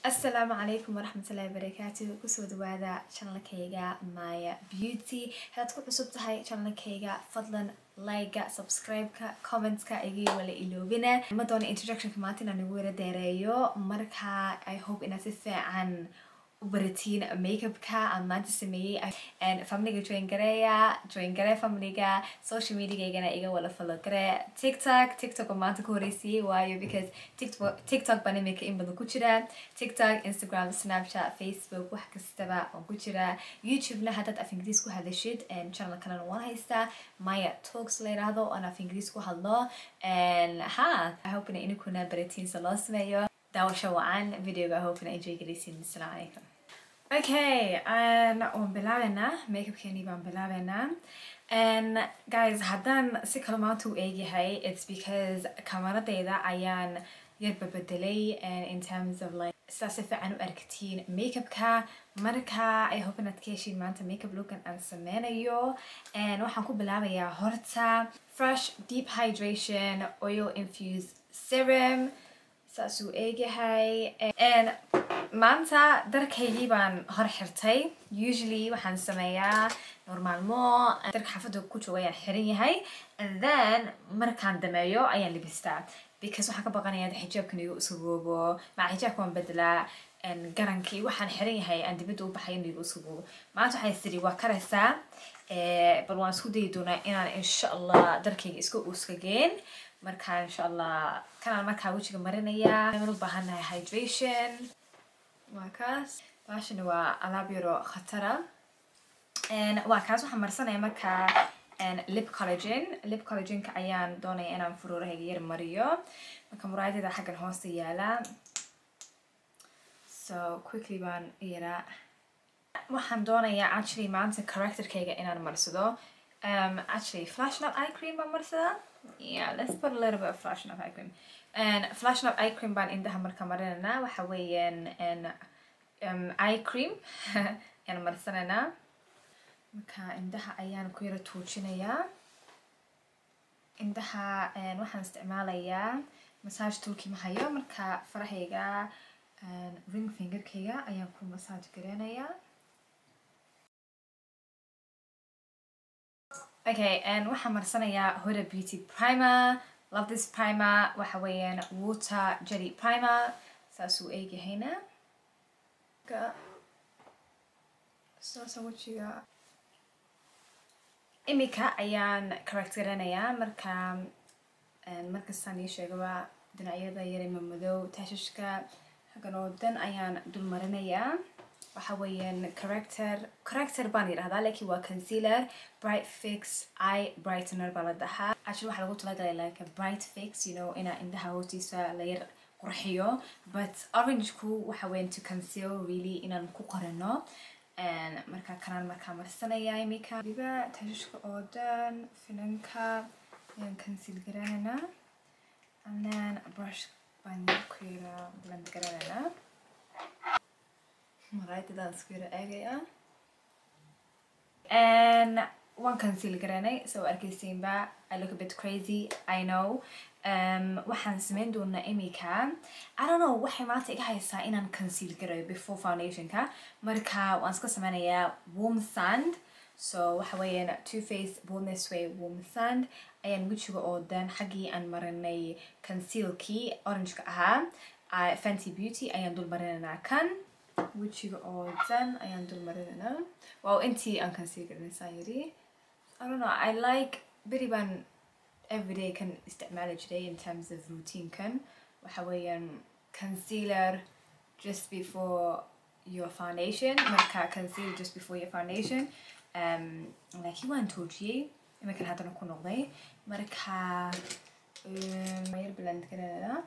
Asalaamu calaykum waraxmatullahi wabarakaatu. Kusoo dhawaada channelkayga Maya Beauty. Haddaad ku cusub tahay channelkayga, fadlan like-ga, subscribe-ka, comments-ka iga wala iloobina. Ma doono introductionka maanta inaan igu yara dheereeyo. Marka I hope inaad si fiican u baratiin makeupka aan maanta sameeyey. Familyga join gareeya, join garee familyga. Social mediagaygana iga wala follow garee. TikTok, TikTok oo maanta ku horeysiiyey, waayo because TikTok baan imika in badan ku jira. TikTok, Instagram, Snapchat, Facebook, wax kastaba waan ku jiraa. YouTube-na haddaad af Ingiriis ku hadashid, channel kalena waan haystaa, Maya Talks la yiraahdo, oon af Ingiriis ku hadlo. Ha, I hope ina inikuna baratiin sa loo sameeyo. Daawasho wacan videoga. I hope ina enjoy garaysiin. Asalaamu calaykum. Okay, waan bilaabeynaa, makeupkeenii baan bilaabeynaa. And guys, haddaan si kale maanta u eegyahay, it's because kamaradeyda ayaan yarba bedelay in terms of like sidaa si fiican u aragtiin makeupka. Marka I hope inaad ka heshiin maanta makeup lookan aan sameynayo. And waxaan ku bilaabayaa horta Fresh Deep Hydration Oil Infused Serum. Saasuu eegyahay. And maanta darkaygii baan hor xirtay. Usually waxaan sameeyaa normaalmo darka xaafadda ku jooga ayaan xiran yahay, and then markaan dameeyo ayaan libistaa, because waxaan ka baqanayaa xijaabkan igu isugoobo. Maca xijaabka waan bedelaa, garankii waxaan xiran yahay aan dibadda u baxay inuu igu isugoobo. Maanta waxay tiri waa karaysaa, bal waan isku dayi doonaa inaan insha Allah darkayga iska uskageen. Marka insha Allah kanaan markaa wejiga marinayaa. Waan u baahannahay hydration. Waa kaas, baashani waa alaab yaro khatara. Waa kaas. Waxaan marsanaya markaa lip collagen. Lip collagenka ayaan doonaya inaan furuurahayga yar mariyo. Marka muraayadada xaggan hoosta yaala, so quickly baan yaraa. Waxaan doonayaa actually maanta correctorkayga inaan marsado. Actually, Flash Up eye cream baan marsadaa. Yeah, let's put a little bit of Flash Up eye cream. And Flash Up eye cream baan indhaha marka marinaynaa. Waxa weeyaan eye cream ayaan marsanaynaa. Marka indhaha ayaan ku yara tuujinayaa. Indhaha waxaan isticmaalayaa massage toolkii ma hayo, marka farahayga, ring fingerkayga ayaan ku massage gareynayaa. Okay, and waxaan marsanayaa Huda Beauty primer. Love this primer. Waxa weeyaan water jelly primer. Saasuu eegyahayna. Saasa wejiga imika ayaan correct garanayaa. Marka markastaan ii sheegaba, dhinacyada yare madow, taashashka xaggan oo dhan ayaan dul marinayaa. Waxa weeyaan corrector, corrector baan yidhahdaa, laakiin waa concealer. Bright Fix Eye Brightener baa la dhahaa. Actually waxaa lagu talagalay like a bright fix, inaa indhaha hoostiisa la yar qurxiyo, but orangeku waxa weeyaan to conceal really, inaan ku qorano. Marka kanaan markaa marsanaya imika. Diba taashashka oo dhan, finanka ayaan conceal garanaynaa, and then brush baan ku yara blend garanaynaa. Maraayadadaan isku yara eegayaa. And waan conceal garanay, so arkaysiinba. I look a bit crazy, I know. Waxaan sameyn doonaa imika, I don't know, waxay maanta iga haysaa inaan conceal garayo before foundationka. Marka waan iska sameynayaa Warm Sand. So waxa weeyaan Too Faced Born This Way Warm Sand ayaan wejiga oo dhan xaggii aan marinay concealkii orangeka ahaa, Fenty Beauty, ayaan dul marinaynaa. Kan wejiga oo dhan ayaan dul marinaynaa. Wow, intii aan conceal garanaysaan yidhi. I don't know, I like beri baan everyday kan isticmaali jiray in terms of routine. Kan waxa weeyaan concealer just before your foundation. Marka conceal just before your foundation, laakiin waan toojiyey, iminkan haddana ku noqday. Marka yar blend garanayna.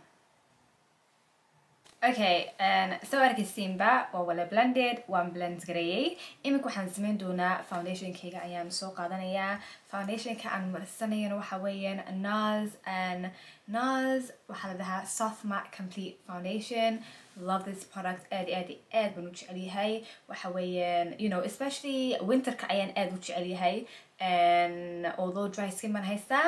Okay, soo arkaysiinba waa wala blended, waan blend gareeyey. Iminka waxaan sameyn doonaa foundationkayga ayaan soo qaadanayaa. Foundationka aan marsanayana waxa weeyaan NARS, and NARS waxaa la dhahaa Soft Matte Complete Foundation. Love this product. Aad aad aad baan u jecel yahay. Waxa weeyaan, especially winterka ayaan aad u jecel yahay, and although dry skin baan haystaa.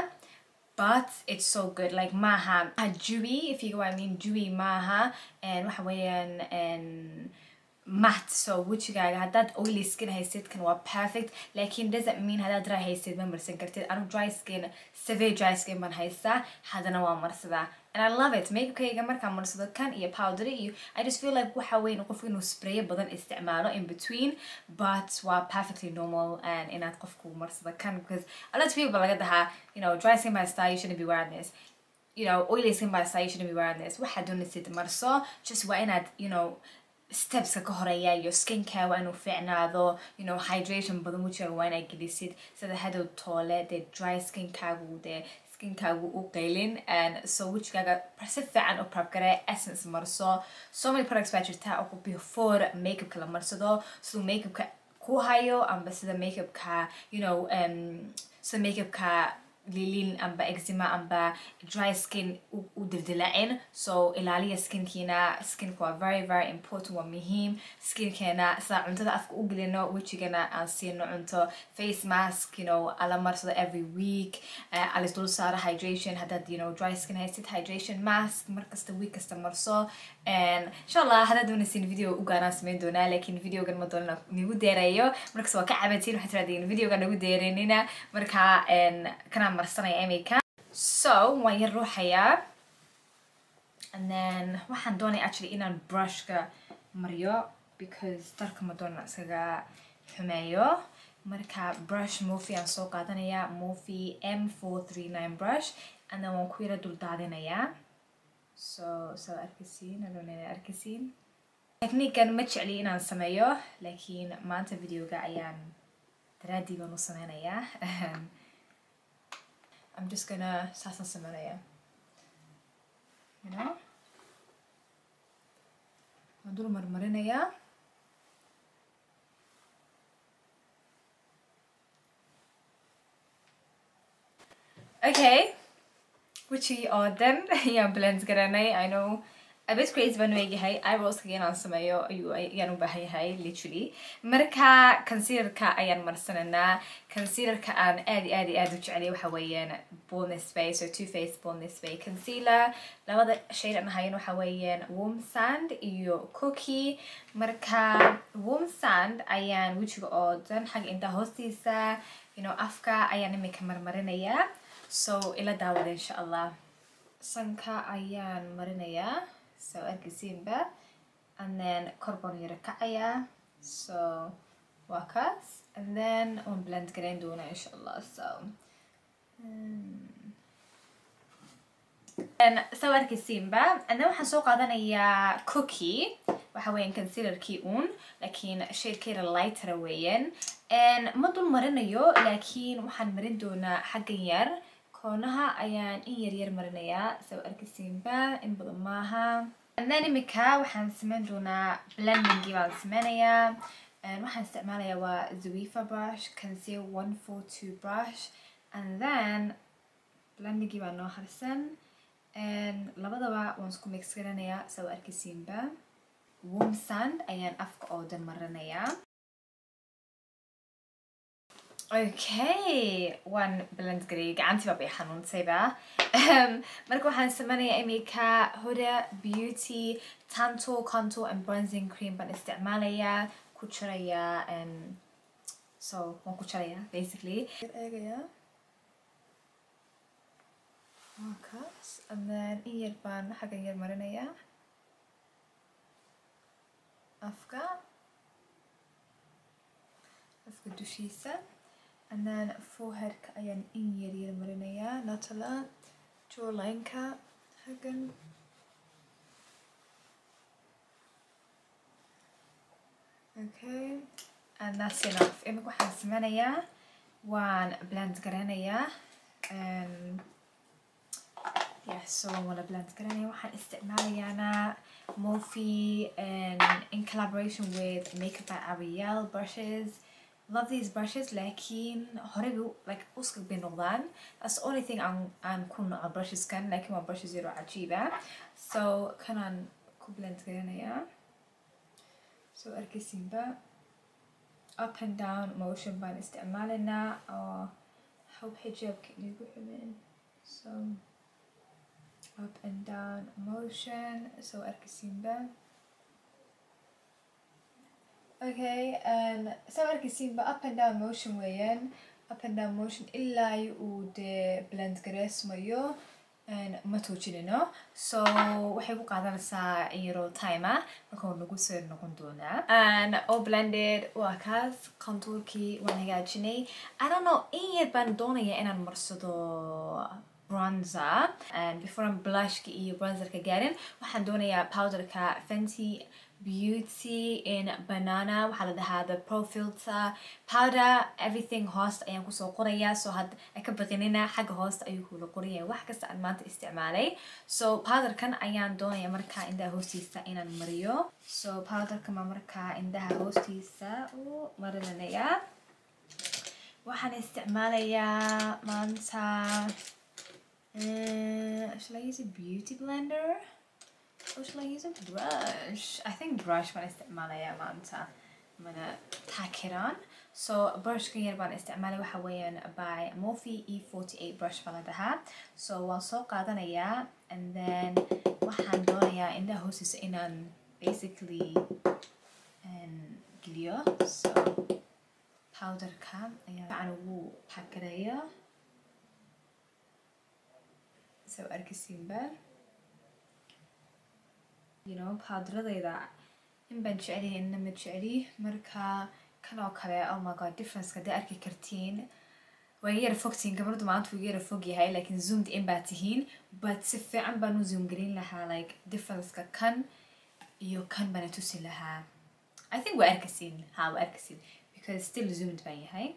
But it's so good. Like maaha dewy, if you go what I mean, dewy maaha, and waxa weeyaan and matte. So wejigaaga haddaad oily skin haysid, kan waa perfect, laakiin doesn't mean haddaad dry haysid ma marsan kartid. Anu dry skin, severe dry skin baan haystaa, haddana waa marsadaa and I love it. Makeupkayga markaan marsado kan iyo powder iyo, I just feel like waxa weyn qofku inuu sprayo badan isticmaalo in between, but waa perfectly normal and inaad qofku marsado kan, because a lot of people laga dhahaa, dry skin by style, you shouldn't be wearing this, oily skin by style, you shouldn't be wearing this. Waxaad doonaysid marso, just waa inaad stepska ka horeeya iyo skincare waa inuu fiicnaado, hydration badan wejiga waa inaad gelisid, sida hadow toole dee dry skinkaagu dee skinkaagu u qaylin. And so wejigaaga si fiican u prep garee, essence marso. So many products baa jirta oo before makeupka la marsado, siduu makeupka ku hayo amba sida makeupka sida makeupka lilin amba eczema amba dry skin u dildilaacin. So ilaaliya skinkiina. Skinku waa very very important, waa muhiim skinkeena. Sida cuntada afka u gelino, wejigana aan siino cunto. Face mask ala marsado every week, alis dul saaro hydration. Haddaad dry skin haysid, hydration mask markasta, week kasta marso. And insha Allah haddaad doonaysiin video u gaaraan sameyn doonaa, laakiin videogan ma doonana nigu deerayo. Markas waa ka cabatiin, waxaad tirahdeen videogan nagu deeranina. Marka kanaan marsanaya imika, so waan yar ruuxayaa and then waxaan doonaya actually inaan brushka mariyo, because darka ma doonana iskaga xumeeyo. Marka brush Morphe aan soo qaadanaya, Morphe M439 brush, and then waan ku yara dul daadinayaa. So soo arkisiin, adoonaya arkisiin. Techniquean ma jecli inaan sameeyo, laakiin maanta videoga ayaan daraadii baan u sameynayaa. I'm just gonna saasaan sameynaya, waan dul marmarinayaa. Okay, wejigii oo dhan ayaan blend garanay. I know, a bit crazy baan u eegyahay. Eyebrowska inaan sameeyo ayuu ayaan u baahan yahay literally. Marka concealerka ayaan marsanaynaa. Concealerka aan aad iyo aad iyo aad u jeceliy waxa weeyaan Born This Way, so Too Faced Born This Way concealer. Labada shade aan hayan waxa weeyaan Warm Sand iyo Cookie. Marka Warm Sand ayaan wejiga oo dhan, xagga intaa hoostiisa, afka ayaan imika marmarinayaa. So ila daawada insha Allah. Sanka ayaan marinayaa, so arkisiinba, and then kor baan yara kacayaa. So waa kaas, and then waan blend garayn doonaa insha Allah. So soo arkisiinba, and then waxaan soo qaadanayaa Cookie. Waxa weeyaan concealerkii uun, laakiin shadekeeda lighter weeyaan. Ma dul marinayo, laakiin waxaan marin doonaa xaggan yar, koonaha ayaan in yar yar marinayaa, soo arkisiinba, in badan maaha. And then imika waxaan sameyn doonaa blendingii baan sameynayaa. Waxaan isticmaalayaa waa Zoeva brush, Conceal 142 brush, and then blendingii baa noo harsan. Labadaba waan isku mix garanayaa, soo arkisiinba. Warm Sand ayaan afka oo dhan marinayaa. Okay, waan blend gareeyay, gacantii baa bay xanuuntayba. Marka waxaan sameynayaa imika Huda Beauty Tantour Contour and Bronzing Cream baan isticmaalayaa, ku jarayaa. So waan ku jarayaa basically, eegayaa, waa kaas, and then in yar baan xaggan yar marinayaa afka dushiisa, and then foreheadka ayaan in yar yar marinayaa, not a lot, jawline-ka xaggan. Okay, and that's enough. Imika waxaan sameynayaa waan blend garanayaa. Yeah, so waan wala blend garanaya. Waxaan isticmaalayaana Morphe and in collaboration with Makeup by Ariel brushes. Love these brushes, laakiin horey bu like uskag bay noqdaan. That's the only thing aan ku naco brusheskan, laakiin waa brushes yaroo cajiiba. So kanaan ku blend garanayaa, so arkaysiinba, up and down motion baan isticmaalaynaa oo hope xijaabka inagu xumeen. So up and down motion, soo arkaysiinba. Okay, and soo arkaysiinba, up and down motion weeyaan, up and down motion ilaa uu dee blend gareysmayo ma toojinino. So waxay ku qaadanaysaa in yaroo time ah, marka uu nagu soo noqon doonaa. And all blended, waa kaas. Contourkii waan hagaajinay. I don't know, in yar baan doonaya inaan marsado bronzer, and before aan blushka iyo bronzerka gaarin, waxaan doonayaa powderka Fenty Beauty in banana. Waxaa la dhahaa the Pro Filter powder. Everything hoosta ayaan kusoo qorayaa, so had ka baqinina, xagga hoosta ayuu kula qoraya wax kasta aan maanta isticmaalay. So powderkan ayaan doonaya markaa indhaha hoostiisa inaan mariyo. So powderkan baa markaa indhaha hoostiisa u marinanayaa. Waxaan isticmaalayaa maanta, shall I use a beauty blender or shall I use a brush? I think brush baan isticmaalayaa maanta. I'm gonna tack it on. So brushkan yar baan isticmaalay, waxa weeyaan by Morphe E48 brush baa la dhahaa. So waan soo qaadanayaa, and then waxaan doonayaa indhaha hoostiisa inaan basically geliyo. So powderka ayaa fiican ugu pack gareeya, soo arkaysiinba. Powderadayda in baan jecelihay, inna ma jeceli. Marka kan oo kale, oh my God, differenceka hadday arki kartiin. Waa yara fogtihiin, gabadhu maanta wuu yara fog yahay, laakiin zoomed in baa tihiin, but si fiican baan u zoom gelin lahaa, like differenceka kan iyo kan baana tusi lahaa. I think waa arkasiin, ha, waa arkasiin, because still zoomed baan yahay.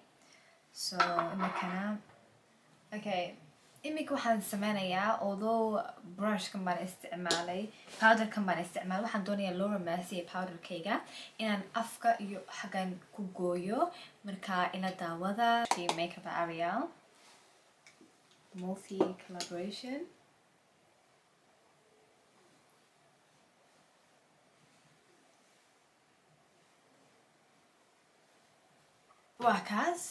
So imikana, okay, imika waxaan sameynayaa, although brushkan baan isticmaalay, powderkan baan isticmaalay, waxaan doonayaa Laura Mercier powderkayga inaan afka iyo xaggan ku gooyo. Marka ila daawada. Makeup Ariel Morphe collaboration. Waa kaas.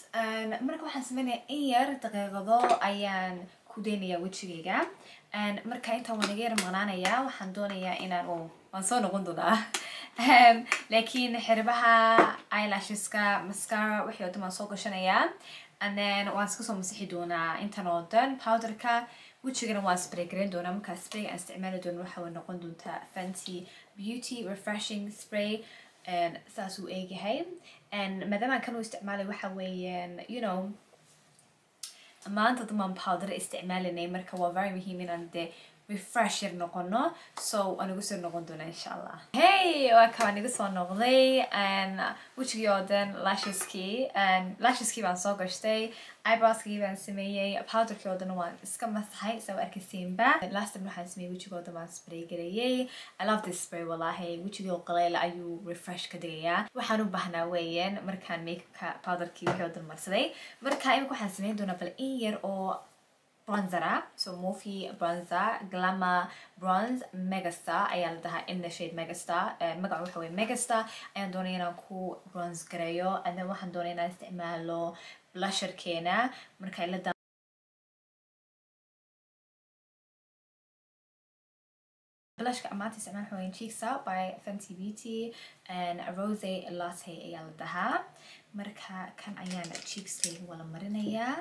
Marka waxaan sameynayaa, in yar daqiiqado ayaan ku daynayaa wejigayga. Marka intaan waan iga yar maqnaanayaa, waxaan doonayaa inaan waan soo noqon doonaa, laakiin xirbaha, eyelasheska, mascara, wixii oo dhan waan soo gashanayaa, and then waan iska soo masixi doonaa intan oo dhan powderka. Wejigana waan spray gareyn doonaa. Markaa spray aan isticmaali doono waxa way noqon doontaa Fenty Beauty Refreshing Spray. Saas uu eegyahay. Maadaama kan uu isticmaalay, waxa weeyaan, maanta dumaan powder isticmaalinay, marka waa very muhiim inaan dee refresh yar noqono. So waan igu soo noqon doonaa insha Allah. Hey, waa kaan igu soo noqday. Wejigii oo dhan, lasheskii baan soo gashtay, eyebrowskii baan sameeyey, powderkii oo dhan waan iska masaxay, saa arkaysiinba. Last time waxaan sameeyey, wejigii oo dhan baan spray gareeyey. I love this spray, wallahi, wejigii oo qaleyl ayuu refresh ka dhigayaa. Waxaan u baahnaa weeyaan markaan makeupka, powderkii, wixii oo dhan marsaday. Marka imika waxaan sameyn doonaa bal in yar oo bronzer ah. So Morphe bronzer, Glamour Bronze Megastar ayaa la dhahaa, in the shade Megastar. Magaca waxa weye Megastar. Ayaan doonaya inaan ku bronze gareeyo, and then waxaan doonaya inaan isticmaalo blusherkeena. Marka ila blushka maanta isticmaal waxa weeye Cheeks Out by Fenty Beauty, and Rose Latte ayaa la dhahaa. Marka kan ayaan cheekskayga wala marinayaa.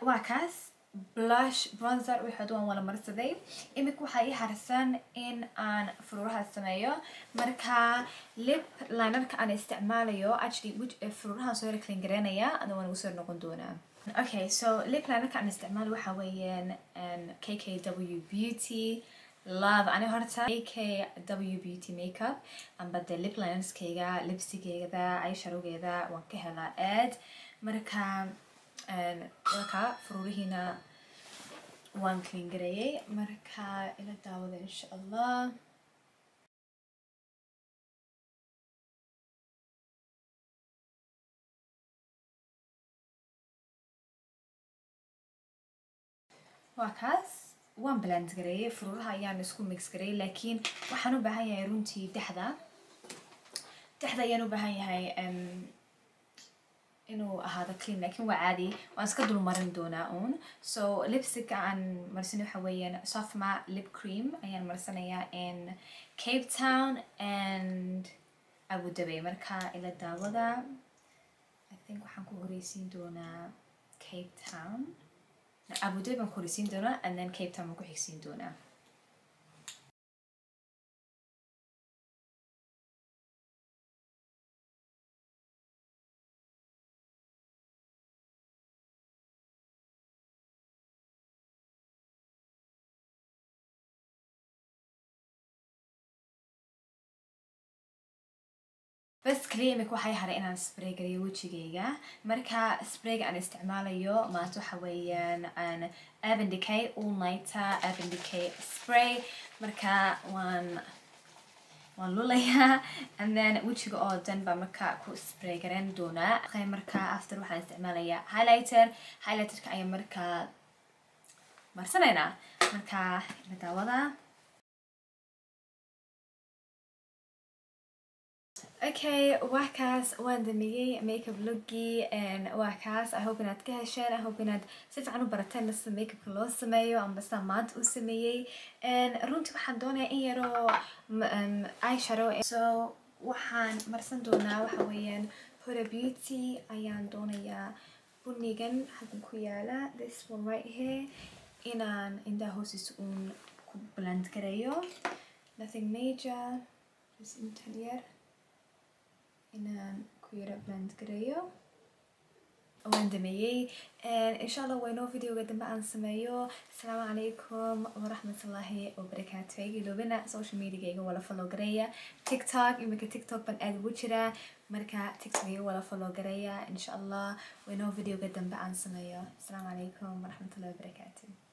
Waa kaas, blush, bronzer, wixii waan wala marsaday. Imika waxaa ii harsan in aan furuuraha sameeyo. Marka lip linerka aan isticmaalayo, actually furuurahan soo yara clean gareynaya, ada waan ugu soo noqon doonaa. Okay, so lip linerka aan isticmaalo waxa weeyaan KKW Beauty Love. Ani horta KKW Beauty makeup amba de lip linerskayga, lipstickgeeda, eyeshadowgeeda waan ka helaa aad. Marka furuurihiina waan clean gareeyay. Marka ila daawada insha Allah. Waa kaas, waan blend gareeyay, furuuraha ayaan isku mix gareeyay, laakiin waxaan u baahan yahay runtii dhexda, dhexda ayaan u baahan yahay. Inuu ahaado clean, laakiin waa caadi, waan iska dul marin doonaa uun. So lipstick aan marsanay waxa weeyaan Softma lip cream ayaan marsanayaa in Cape Town and Abu Dhabi. Marka ila daawada. I think waxaan ku horeysiin doonaa Cape Town, Abu Dhabi baan ku horeysiin doonaa, and then Cape Town baan ku xigsiin doonaa. Bas kaliya imika waxay haray inaan spray gariyo wejigayga. Marka sprayga aan isticmaalayo maanta waxa weeyaan aan Urban Decay All Nighter Urban Decay spray. Marka waan lulayaa, and then wejiga oo dhan baa marka ku spray garan doonaa. Marka after waxaan isticmaalayaa highlighter. Highlighterka ayaan markaa marsanaynaa. Marka ila daawada. Okay, waa kaas, waan damiyey makeup lookgii. Waa kaas. I hope inaad ka hesheen. I hope inaad si fiican u barateen sida makeupka loo sameeyo amba sida maanta u sameeyey. Runtii waxaan doonayaa in yaroo eyeshadow. So waxaan marsan doonaa waxa weeyaan Huda Beauty ayaan doonayaa, bunigan halkan ku yaala, this one right here, inaan indhaha hoostiisa uun ku blend gareeyo. Nothing major, just intan yar inaan ku yara blend gareeyo. Waan dhameeyey. Insha Allah waynoo videoga dambe aan sameeyo. Asalaamu calaykum waraxmatullaahi wabarakaatu. Iga iloobina social media iga wala follow gareeya. TikTok, imika TikTok baan aad ugu jiraa, marka TikTok iga wala follow gareeya. Insha Allah waynoo videoga dambe aan sameeyo. Asalaamu calaykum waraxmatullahi wabarakaatu.